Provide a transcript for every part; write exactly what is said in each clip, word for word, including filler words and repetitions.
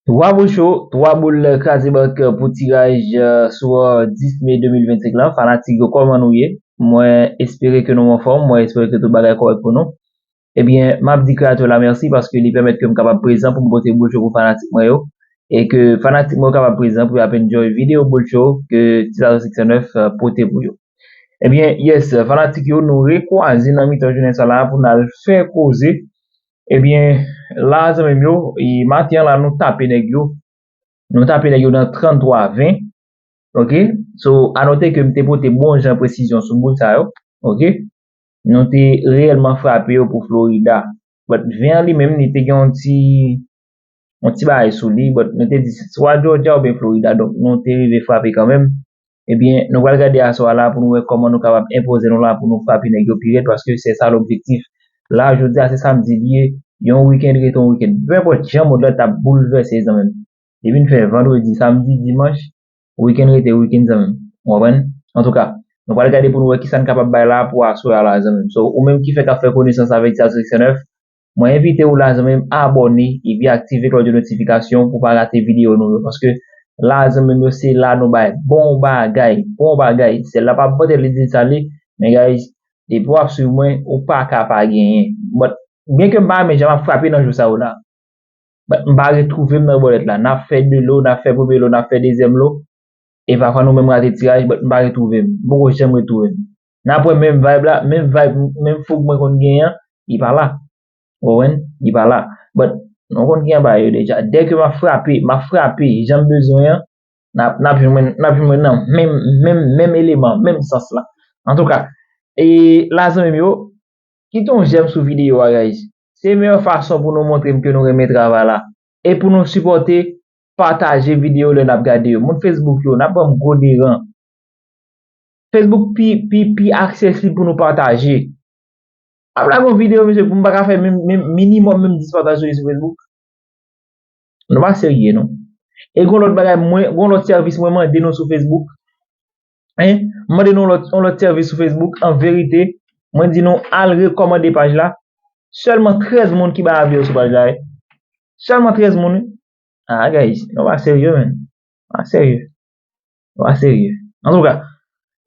Twa boul cho, twa boul kraze bank pou tiraj, euh, sou, euh, dis me de mil vennsenk lan. Fanatik yo, kòman nou ye? Mwen espere ke nou anfòm, mwen espere ke tout bagay kòrèk pou nou. Ebyen, m ap di kreyatè la mèsi paske li pèmèt ke m kapab prezan pou m pote boul cho pou fanatik mwen yo. E ke fanatik mwen yo kapab prezan pou y ap enjoy videyo boul cho ke Titazo Six nèf, euh, pote pou yo. Ebyen, yes, fanatik yo, nou rekwaze nan mitan jounen sa la pou n al fè koze. Ebyen, la, zanmi m yo, e maten an la, nou tape nèg yo. Nou tape nèg yo nan tranntwa ven. Ok? So, anote ke m te pote bon jan presizyon sou boul sa yo. Ok? Nou te reyèlman frape yo pou Florida. But ven an li menm, li te gen yon ti, yon ti bagay sou li. But nou te di, swa Georgia oubyen Florida. Donk, nou te rive frape kanmenm. Ebyen, nou pral gade aswè a la pou nou wè kòman nou kapab enpoze nou la pou nou frape nèg yo pi rèd, paske se sa lobjektif. La, jodi a, se samdi li ye, yon wikenn rete yon wikenn. Peu importe jan mond lan t ap boulvèse, zanmi m. Li vin fè vandredi, samdi, dimanch, wikenn rete wikenn, zanmi m. Ou konprann? Antouka, nou pral gade pou nou wè kisa n kapab bay la pou aswè a la, zanmi m. So, ou menm ki fèk ap fè konesans avèk Titazo Six nèf, mwen envite w la, zanmi m, abòne epi aktive klòch de notifikasyon pou w pa rate videyo nou yo. Paske la, zanmi m yo, se la nou bay bon bagay, bon bagay. Sèl la pa pote li di sa li, men guys, depi w ap swiv mwen, ou pa ka pa genyen. But, byenke m pa renmen jan m ap frape nan jou sa yo la. But, m pa retwouve m nan bòlèt la. N ap fè de lo, n ap fè premye lo, n ap fè dezyèm lo. E pafwa nou menm rate tiraj, but m pa retwouve m. M poko janm retwouve m. N ap wè menm vibe la, menm vibe, menm foug mwen konn genyen an, li pa la. Ou konprann? Li pa la. But, nou konn ki anba yo deja. Dèke m ap frape, m ap frape, jan m bezwen an, n ap, n ap jwenn mwen, n ap jwenn mwen nan menm, menm, menm eleman, menm sans la. Antouka, e la, zanmi m yo, kite yon jèm sou videyo a, guys. Se meyè fason pou nou montre m ke nou renmen travay la. E pou nou sipòte, pataje videyo lè n ap gade yo. Moun Facebook yo, n ap ban m gwo deran. Facebook pi, pi, pi aksesib pou nou pataje. Ap lage yon videyo, mesye, pou m pa ka fè menm, menm minimòm menm dis pataj sou li sou Facebook. Nou pa serye, non. E gon lòt bagay, mwen, gon lòt sèvis mwen mande nou sou Facebook. Hein? Mwen mande nou yon lòt, yon lòt sèvis sou Facebook. An verite, mwen di nou al rekòmande paj la. Sèlman trèz moun ki bay avi yo sou paj la, wi. Sèlman trèz moun, wi. Ah, guys, nou pa serye, man. Pa serye. Nou pa serye. Antouka,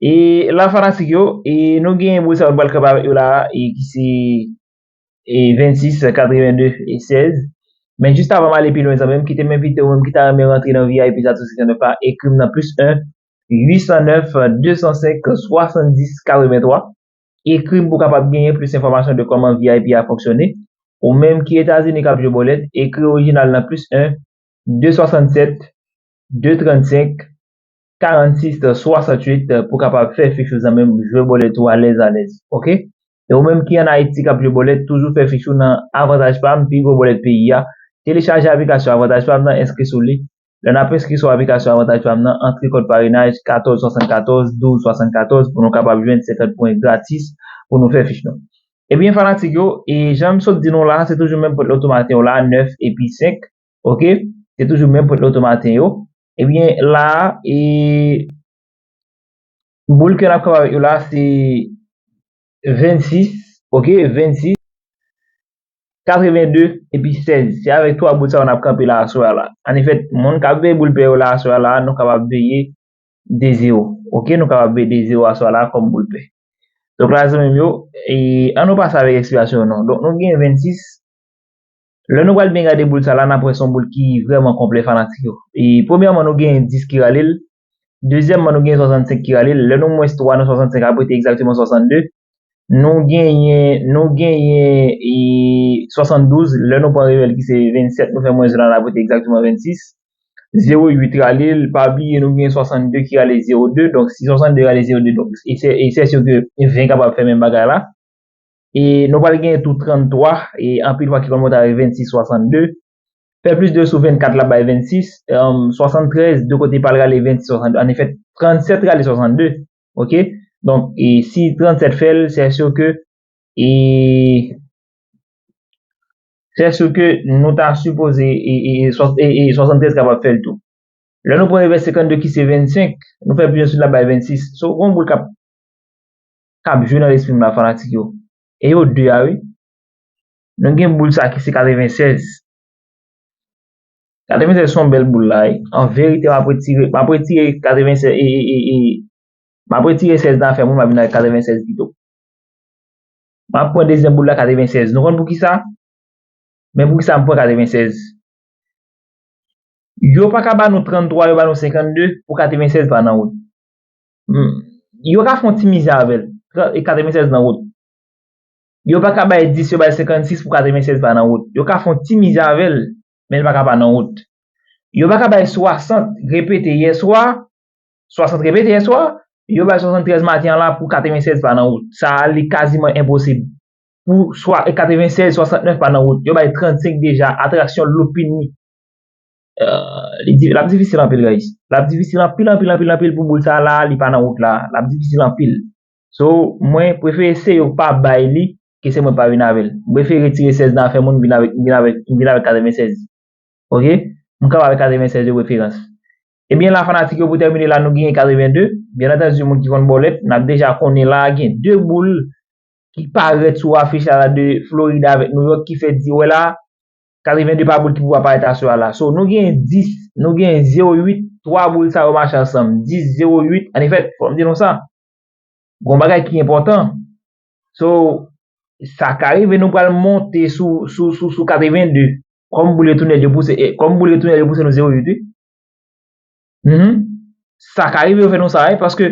e la fanatik yo, e nou gen boul sa yo nou pral kanpe avèk yo la, e ki se, e vennsis, katrevenn de, e sèz. Men jis avan m ale pi lwen, zanmi m, kite m envite ou menm ki ta renmen rantre nan V I P Titazo Six nèf la, ekri m nan plis en, uit san nèf, de san senk, swasanndis, katrevenntwa. Ekri m pou w kapab genyen plis enfòmasyon de kòman V I P a fonksyone. Ou menm ki Etazini k ap jwe bòlèt, ekri orijinal nan plis en, de swasannsèt, de trannsenk, karannsis, swasanntuit, pou w kapab fè fich ou, zanmi m, jwe bòlèt ou alèz, alèz. Ok? E ou menm ki ann Ayiti k ap jwe bòlèt, toujou fè fich ou nan Avantaj Pam, pi gwo bòlèt peyi a. Telechaje aplikasyon Avantaj Pam nan, enskri sou li. Lè n ap enskri sou aplikasyon Avantaj Pam nan, antre kòd parenaj katòz swasann katòz, douz swasann katòz pou nou kapab jwenn senkant pwen gratis pou nou fè fich nou. Ebyen, fanatik yo, e jan m sot di nou la, se toujou menm pòt loto maten yo la, nèf epi senk, ok? Se toujou menm pòt loto maten yo. Ebyen, la, e boul ke n ap kanpe avèk yo la, se vennsis, ok? Vennsis, katrevenn de, epi sèz. Se avèk twa boul sa yo n ap kanpe la aswè a la. Annefèt, moun k ap veye boul pè yo la aswè a la, nou kapab veye de zewo. Ok, nou kapab veye de zewo aswè a la kòm boul pè. Donk la, zanmi m yo, e, an nou pase avèk eksplikasyon yo non. Donk nou gen vennsis. Lè nou pral byen gade boul sa la, n ap wè se yon boul ki vrèman konplè, fanatik yo. E premyèman, nou gen dis ki rale l. Dezyèmman, nou gen swasannsenk ki rale l. Lè nou mwens twa nan swasannsenk ap rete egzakteman swasannde. Nou genyen, nou genyen, e, swasanndouz. Lè nou pran revèl ki se vennsèt, nou fè mwens de la, l ap rete egzakteman vennsis. Zewo uit rale l, pa bliye nou gen swasannde ki rale zewo de. Donk, si swasannde rale zewo de, donk, e se, e se si ke ven kapab fè menm bagay la. E nou pral gen tou tranntwa, e anpil fwa ki konn monte avèk vennsis swasannde. Fè plis de sou vennkat l ap bay vennsis, em, swasanntrèz, de kote pa l rale vennsis swasannde. Annefèt, trannsèt rale swasannde. Ok? Donk, e si trannsèt fè l, se si ke, e, se si ke nou ta sipoze, e, e, e, swa-, e, e swasanntrèz kapab fè l tou. Lè nou pran revè senkannde ki se vennsenk, nou fè plis de sou l ap bay vennsis. So, gon boul k ap k ap jwe nan lespri m la, fanatik yo. E yo de a, wi. Nou gen boul sa ki se katrevennsèz. Katrevennsèz se yon bèl boul la, wi. An verite, m ap retire, m ap retire katrevennsèz, e, e, e, e, m ap retire sèz nan afè moun, m ap vin avèk katrevennsèz pito. M ap pran dezyèm boul la, katrevennsèz. Nou konn poukisa? Men poukisa m pran katrevennsèz? Yo pa ka ba nou tranntwa, yo ba nou senkannde pou katrevennsèz pa nan wout. Hmm. Yo ka fè yon ti mizè avè l. Tran-, e katrevennsèz nan wout. Yo pa ka bay dis, yo bay senkannsis pou katrevennsèz pa nan wout. Yo ka fè yon ti mizè avè l, men l pa ka pa nan wout. Yo pa ka bay swasant, repete yèswa, swasant repete yèswa, yo bay swasanntrèz maten an la pou katrevennsèz pa nan wout. Sa a, li kaziman enposib. Pou swa, katrevennsèz, swasantnèf pa nan wout. Yo bay trannsenk deja, atraksyon loupini. Euh, li di, l ap difisil anpil, guys. L ap difisil anpil, anpil, anpil, anpil pou boul sa la, li pa nan wout la. L ap difisil anpil. So, mwen prefere se yo pa bay li, ke se mwen pa vin avè l. Mwen prefere retire sèz nan afè moun, vin avèk, vin avèk, vin avèk katrevennsèz. Ok? M kanpe avèk katrevennsèz de preferans. Ebyen, la, fanatik yo, pou tèmine la, nou genyen katrevenndde. Byen antandi, moun ki konn bòlèt, n ap deja konnen la, gen de boul ki parèt sou afich la de Florida avèk New York ki fè di, wè la, katrevenndde pa boul ki pou aparèt aswè a la. So, nou gen dis, nou gen zewo uit, twa boul sa yo mache ansanm. Dis, zewo uit, an efèt, fò m di nou sa. Gon bagay ki enpòtan. So, sa ka rive nou pral monte sou, sou, sou, sou katrevenndde. Kòm boul retounèl yo pouse, e, kòm boul retounèl yo pouse nou zewo uit, wi. Mhm. Sa ka rive yo fè nou sa, wi, paske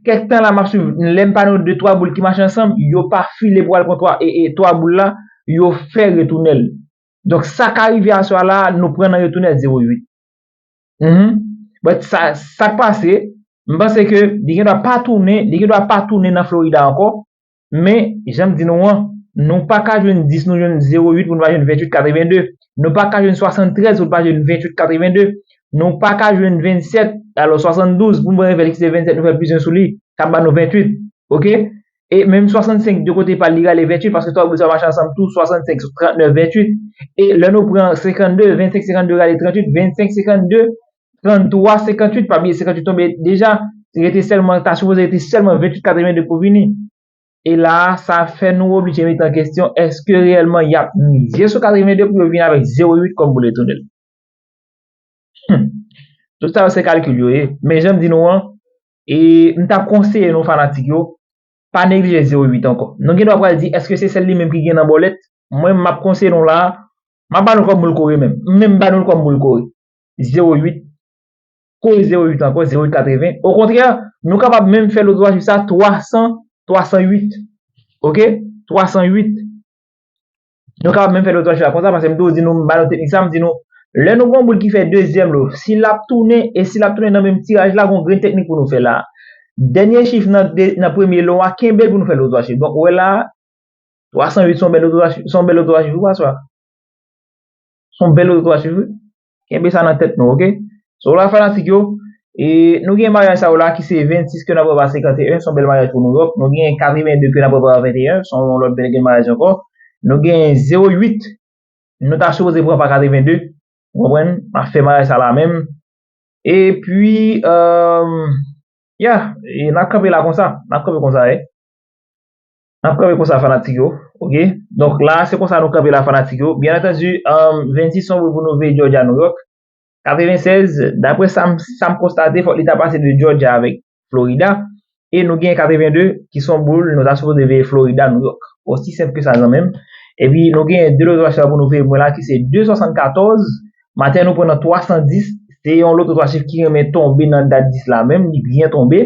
kèk tan la m ap swiv, lè m pale de twa boul ki mache ansanm, yo pa file pou al pran twa, e, e twa boul la, yo fè retounèl. Donk, sa ka rive aswè a la, nou pran nan retounèl zewo uit. Mhm. But sa, sa k pase, m panse ke li gen dwa pa tounen, li gen dwa pa tounen nan Florida ankò, men, jan m di nou an, nou pa ka jwenn dis, nou jwenn zewo uit, pou nou pa jwenn ventuit katrevenndde. Nou pa ka jwenn swasanntrèz, pou nou pa jwenn ventuit katrevenndde. Nou pa ka jwenn vennsèt, alò swasanndouz, pou nou pran revèl ki se vennsèt, nou fè plis en sou li, k ap ba nou ventuit. Ok? E menm swasannsenk de kote pa l, li rale ventuit, paske twa boul sa yo mache ansanm tou, swasannsenk, trannèf, ventuit. E lè nou pran senkannde, vennsenk, senkannde rale trantuit, vennsenk, senkannde, tranntwa, senkantuit, pa bliye senkantuit tonbe deja, rete sèlman, ta sipoze rete sèlman ventuit katrevenndde pou vini. E la, sa fè nou oblije mete an kesyon, èske reyèlman y ap mize sou katrevenndde pou yo vin avèk zewo uit kòm boul retounèl? Hmm. Tout sa yo se kalkil yo ye. Men jan m di nou an, e m t ap konseye nou fanatik yo, pa neglije zewo uit ankò. Nou gen dwa pral di, èske se sèl li menm ki gen nan bòlèt? Mwen, m ap konseye nou la, m ap ba nou kòm boul kore menm. M menm ba nou l kòm boul kore. Zewo uit. Kore zewo uit ankò, zewo uit katreven. Okontrè, nou kapab menm fè lotwachif sa twa san, twa san uit. Ok? Twa san uit. Nou kapab menm fè lotwachif la konsa, paske m toujou di nou, m ba nou teknik sa, m di nou, lè nou gon boul ki fè dezyèm lo, si l ap tounen, e si l ap tounen nan menm tiraj la, gon grenn teknik pou nou fè la. Dènye chif nan, de, nan premye lo a, kenbe l pou nou fè lotwachif. Donk, ou wè la, twa san uit se yon bèl lotwachif, se yon bèl lotwachif, wi, aswè a. Se yon bèl lotwachif, wi. Kenbe sa nan tèt nou, ok? So la, fanatik yo, e nou gen maryaj sa yo la ki se vennsis ke n ap prepare senkanteyen, se yon bèl maryaj pou New York. Nou gen katrevenndde ke n ap prepare venteyen, se yon lòt bèl grenn maryaj ankò. Nou gen zewo uit, nou ta sipoze pran pa katrevenndde, ou konprann? N ap fè maryaj sa la menm. Epi, euh, yeah, e n ap kanpe la konsa, n ap kanpe konsa, wi. N ap kanpe konsa, fanatik yo. Ok? Donk, la, se konsa nou kanpe la, fanatik yo. Byen antandi, um, vennsis se yon boul pou nou veye Georgia, New York. Katrevennsèz, daprè sa m, sa m konstate, fòk li ta pase de Georgia avèk Florida. E nou gen katrevenndde, ki se yon boul, nou ta sipoze veye Florida, New York. Osi senp ke sa, zanmi m. Epi, nou gen de lotwachif pou nou veye mwen la, ki se de swasannkatòz. Maten, nou pran nan twa san dis. Se yon lotwachif ki renmen tonbe nan dat dis la menm, li byen tonbe.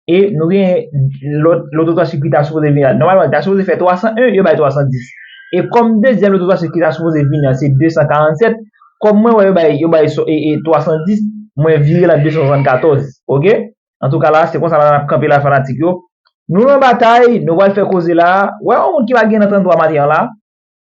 E nou gen lòt, lotwachif ki ta sipoze vin la. Nòmalman, li ta sipoze fè twa san en, yo bay twa san dis. E kòm dezyèm lotwachif ki ta sipoze vin la, se de san karannsèt, kòm mwen wè yo bay, yo bay so, e, e, twa san dis, mwen vire la de san swasannkatòz. Ok? Antouka, la, se konsa la n ap kanpe la, fanatik yo. Nou nan batay, nou pral fè koze la. Wè, yon moun ki pa gen nan tranntwa maten an la.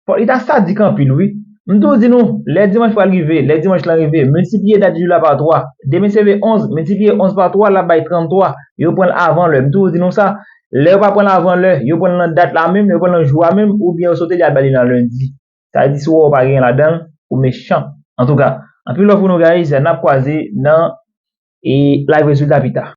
Fòk li ta sadik anpil, wi. M toujou di nou, lè dimanch pral rive, lè dimanch lan rive, miltipliye dat jou la pa twa. Demen se le onz, miltipliye onz pa twa, l ap bay tranntwa. Yo pran l avan lè. M toujou di nou sa. Lè yo pa pran l avan lè, yo pran l nan dat la menm, yo pran l nan jou a menm, oubyen yo sote li al bay li nan lendi. Sa vle di, si w wè w pa genyen ladan l, ou mechan. Antouka, anpil love pou nou, guys. N ap kwaze nan, e, live rezilta pita.